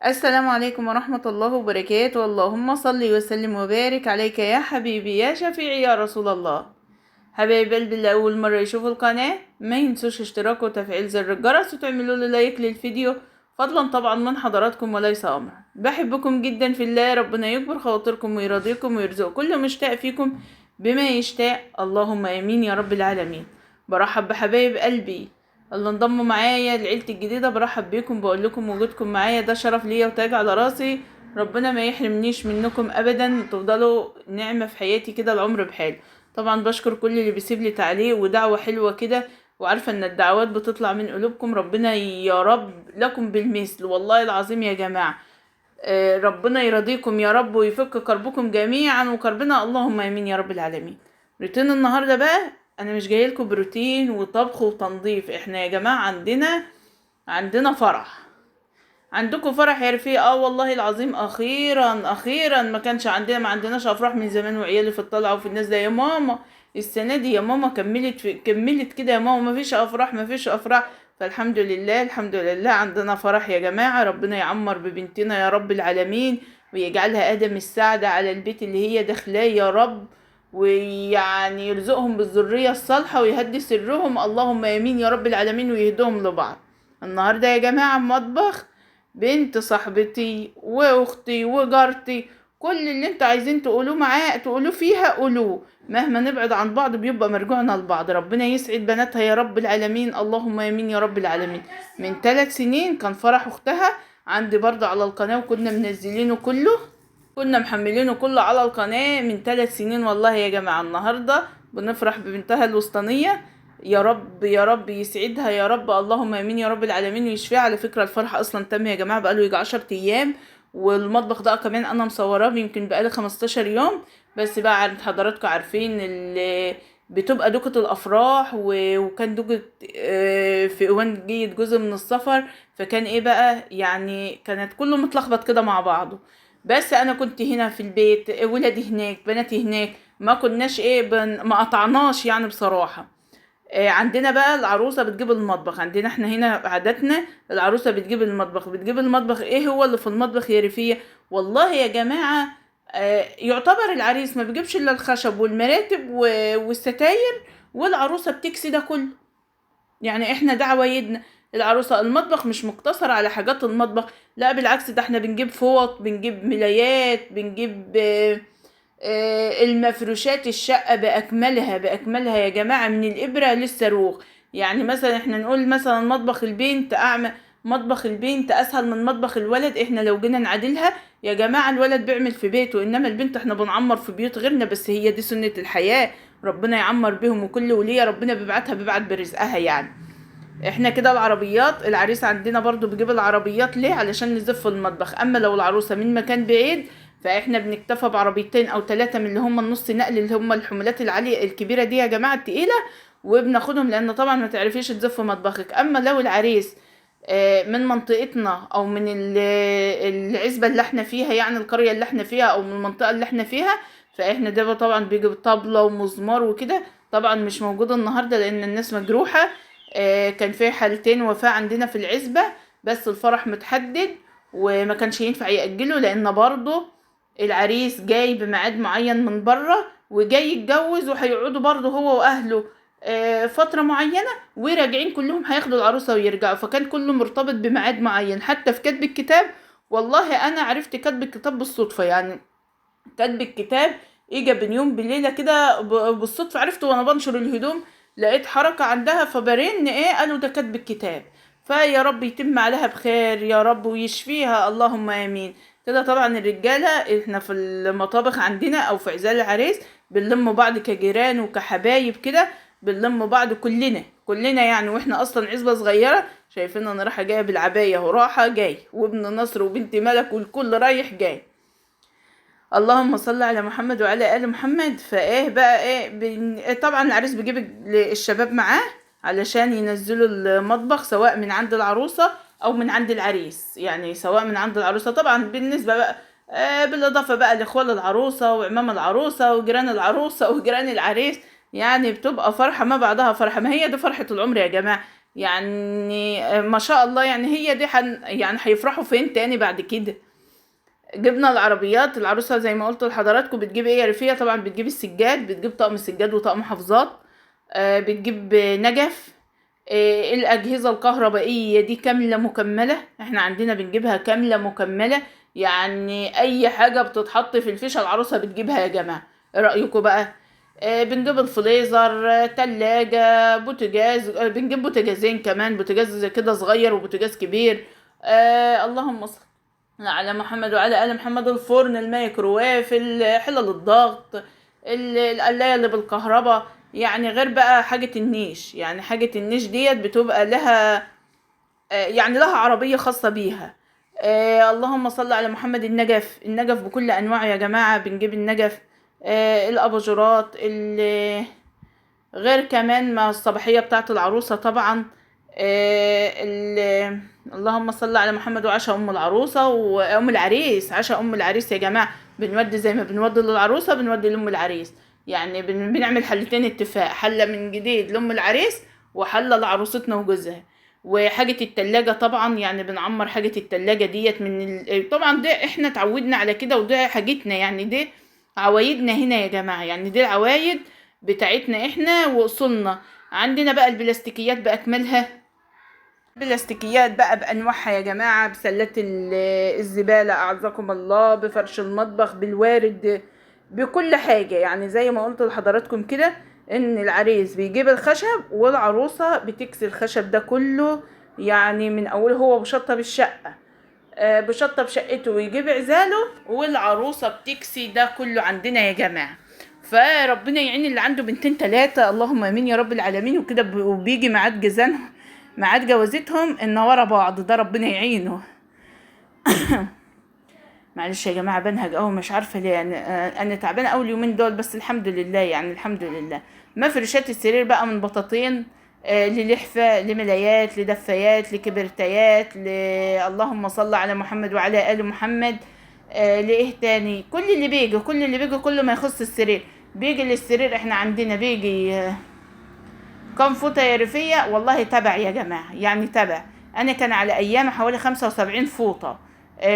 السلام عليكم ورحمة الله وبركاته. اللهم صل وسلم وبارك عليك يا حبيبي يا شفيعي يا رسول الله. حبايب قلبي اللي أول مرة يشوفوا القناة ما ينسوش اشتراك وتفعيل زر الجرس وتعملوا لي لايك للفيديو، فضلا طبعا من حضراتكم وليس أمرا. بحبكم جدا في الله، ربنا يكبر خواطركم ويرضيكم ويرزق كل مشتاق فيكم بما يشتاق، اللهم امين يا رب العالمين. برحب بحبايب قلبي اللي انضموا معايا لعيلتي الجديدة، برحب بيكم، بقول لكم وجودكم معايا ده شرف ليا وتاج على راسي، ربنا ما يحرمنيش منكم ابدا، تفضلوا نعمه في حياتي كده العمر بحاله. طبعا بشكر كل اللي بيسيب لي تعليق ودعوة حلوة كده، وعارفه ان الدعوات بتطلع من قلوبكم، ربنا يا رب لكم بالمثل والله العظيم يا جماعة. ربنا يرضيكم يا رب ويفك كربكم جميعا وكربنا، اللهم امين يا رب العالمين. روتين النهارده بقى انا مش جاية لكم بروتين وطبخ وتنظيف، احنا يا جماعة عندنا فرح. عندكم فرح يا رفيق؟ والله العظيم اخيرا اخيرا، ما كانش عندنا، ما عندناش افراح من زمان، وعيالي في الطلعة وفي النازلة يا ماما السنة دي يا ماما كملت كده يا ماما، ما فيش افراح ما فيش افراح. فالحمد لله الحمد لله عندنا فرح يا جماعة، ربنا يعمر ببنتنا يا رب العالمين ويجعلها ادم السعادة على البيت اللي هي داخلاه يا رب، ويعني يرزقهم بالذريه الصالحة ويهدي سرهم، اللهم امين يا رب العالمين، ويهدهم لبعض. النهارده يا جماعة مطبخ بنت صاحبتي واختي وجارتي، كل اللي انتوا عايزين تقولوه معاه تقولوه فيها قولوه، مهما نبعد عن بعض بيبقى مرجوعنا لبعض. ربنا يسعد بناتها يا رب العالمين، اللهم امين يا رب العالمين. من 3 سنين كان فرح اختها عندي برضه على القناة، وكنا منزلينه كله، كنا محملينه كله على القناة من 3 سنين والله يا جماعة. النهارده بنفرح ببنتها الوسطانيه، يا رب يا رب يسعدها يا رب، اللهم امين يا رب العالمين ويشفيها. على فكرة الفرح اصلا تم يا جماعة بقاله يجي 10 ايام، والمطبخ ده كمان انا مصوراه يمكن بقالي 15 يوم بس. بقى عند حضراتكم عارفين اللي بتبقى دوكة الافراح، وكان دوكة في اوان جيت جزء من السفر، فكان ايه بقى يعني كانت كله متلخبط كده مع بعضه. بس انا كنت هنا في البيت، ولادي هناك بناتي هناك، ما كناش ايه ما قطعناش يعني بصراحة. عندنا بقى العروسة بتجيب المطبخ، عندنا احنا هنا عاداتنا العروسة بتجيب المطبخ. بتجيب المطبخ ايه هو اللي في المطبخ يا رفية؟ والله يا جماعة يعتبر العريس ما بيجيبش الا الخشب والمراتب والستاير، والعروسه بتكسي ده كله. يعني احنا ده عوايدنا، العروسة المطبخ مش مقتصر على حاجات المطبخ، لا بالعكس ده احنا بنجيب فوط، بنجيب ملايات، بنجيب المفروشات، الشقة بأكملها بأكملها يا جماعة من الإبرة للصاروخ. يعني مثلا احنا نقول مثلا مطبخ البنت أعمى، مطبخ البنت أسهل من مطبخ الولد. احنا لو جينا نعادلها يا جماعة الولد بيعمل في بيته، إنما البنت احنا بنعمر في بيوت غيرنا، بس هي دي سنة الحياة، ربنا يعمر بهم، وكل ولية ربنا بيبعتها بيبعت برزقها. يعني احنا كده العربيات، العريس عندنا برضو بيجيب العربيات ليه؟ علشان نزف المطبخ. اما لو العروسة من مكان بعيد فاحنا بنكتفى بعربيتين او 3 من اللي هم النص نقل، اللي هم الحمولات العالية الكبيرة دي يا جماعة التقيله، وبناخدهم لان طبعا ما تعرفيش تزف مطبخك. اما لو العريس من منطقتنا او من العزبة اللي احنا فيها، يعني القرية اللي احنا فيها او من المنطقة اللي احنا فيها، فاحنا ده طبعا بيجي طبله ومزمار وكده. طبعا مش موجود النهارده لان الناس مجروحة، كان في حالتين وفاه عندنا في العزبة، بس الفرح متحدد وما كانش ينفع يأجله، لان برضه العريس جاي بميعاد معين من بره وجاي يتجوز، وهيقعدوا برضه هو واهله فترة معينة، وراجعين كلهم هياخدوا العروسة ويرجعوا، فكان كله مرتبط بميعاد معين. حتى في كتب الكتاب والله انا عرفت كتب الكتاب بالصدفة، يعني كتب الكتاب اجى بين يوم بليلة كده بالصدفة، عرفته وانا بنشر الهدوم، لقيت حركة عندها فبرن ايه، قالوا ده كتب الكتاب. فيا رب يتم عليها بخير يا رب ويشفيها، اللهم امين. كده طبعا الرجالة احنا في المطابخ عندنا او في عزال العريس بنلم بعض كجيران وكحبايب كده، بنلم بعض كلنا كلنا يعني، واحنا اصلا عزبه صغيرة، شايفين انا رايحة جاية بالعبايه اهو، رايحة جاي، وابن نصر وبنت ملك والكل رايح جاي، اللهم صل على محمد وعلى ال محمد. فايه بقى ايه طبعا العريس بيجيب الشباب معاه علشان ينزلوا المطبخ، سواء من عند العروسة او من عند العريس، يعني سواء من عند العروسة طبعا بالنسبة بقى بالاضافة بقى لاخوال العروسة وعمام العروسة وجيران العروسة وجيران العريس، يعني بتبقى فرحه ما بعدها فرحه. ما هي دي فرحه العمر يا جماعة، يعني ما شاء الله، يعني هي دي يعني هيفرحوا فين تاني بعد كده؟ جبنا العربيات. العروسة زي ما قلت لحضراتكم بتجيب ايه يا رفيع؟ طبعا بتجيب السجاد، بتجيب طقم السجاد وطقم حافظات، بتجيب نجف، الاجهزة الكهربائية دي كاملة مكملة، احنا عندنا بنجيبها كاملة مكملة، يعني اي حاجة بتتحط في الفيشه العروسة بتجيبها يا جماعة. ايه رايكم بقى؟ بنجيب الفريزر، تلاجة، بوتاجاز، بنجيب بوتاجازين كمان، بوتاجاز كده صغير وبوتاجاز كبير. اللهم صل على محمد وعلى آل محمد. الفرن، الميكروويف، حلل الضغط، القلاية اللي بالكهرباء، يعني غير بقى حاجة النيش، يعني حاجة النيش ديت بتبقى لها، يعني لها عربية خاصة بيها. اللهم صل على محمد. النجف، النجف بكل أنواعه يا جماعة، بنجيب النجف، الأباجورات، غير كمان ما الصباحية بتاعت العروسة طبعا. اللهم صل على محمد. وعشاء ام العروسة وام العريس، عشاء ام العريس يا جماعة بنودي زي ما بنودي للعروسه بنودي لام العريس، يعني بنعمل حلتين اتفاق، حله من جديد لام العريس وحله لعروستنا وجوزها. وحاجه التلاجة طبعا، يعني بنعمر حاجة التلاجة ديت من طبعا ده احنا اتعودنا على كده، وده حاجتنا، يعني دي عوايدنا هنا يا جماعة، يعني دي العوايد بتاعتنا احنا واصولنا. عندنا بقى البلاستيكيات باكملها، بلاستيكيات بقى بانواعها يا جماعة، بسلات الزبالة اعزكم الله، بفرش المطبخ، بالوارد، بكل حاجة. يعني زي ما قلت لحضراتكم كده ان العريس بيجيب الخشب والعروسه بتكسي الخشب ده كله، يعني من اوله هو بشطب الشقة، بشطب شقته ويجيب عزاله، والعروسه بتكسي ده كله عندنا يا جماعة. فربنا يعين اللي عنده بنتين تلاتة، اللهم امين يا رب العالمين. وكده وبيجي ميعاد جزانهم، ميعاد جوازتهم ان ورا بعض، ده ربنا يعينه. معلش يا جماعة بنهج اهو، مش عارفه ليه، يعني انا تعبانة اول يومين دول، بس الحمد لله، يعني الحمد لله. مفرشات السرير بقى من بطاطين، للحفه، لملايات، لدفايات، لكبرتايات، اللهم صل على محمد وعلى ال محمد، لايه تاني، كل اللي بيجي، كل اللي بيجي، كل ما يخص السرير بيجي للسرير. احنا عندنا بيجي كم فوطه يا رفيه؟ والله تبع يا جماعة، يعني تبع. انا كان على ايام حوالي 75 فوطه،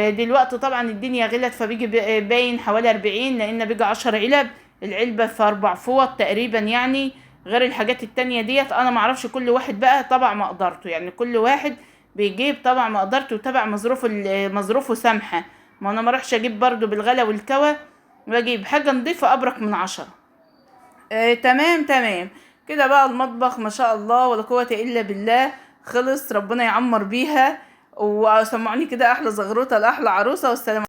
دلوقتي طبعا الدنيا غلت، فبيجي باين حوالي 40، لان بيجي 10 علب، العلبة في 4 فوط تقريبا، يعني غير الحاجات التانية ديت. انا معرفش كل واحد بقى طبع مقدرته، يعني كل واحد بيجيب طبع مقدرته وتبع مظروفه، مظروفه سامحه. ما انا ما اروحش اجيب برضو بالغلا والكوى، واجيب حاجة نضيفه ابرك من 10. تمام تمام كده بقى. المطبخ ما شاء الله ولا قوة الا بالله خلص، ربنا يعمر بيها. وسمعوني كده احلى زغروطه لاحلى عروسه، والسلام.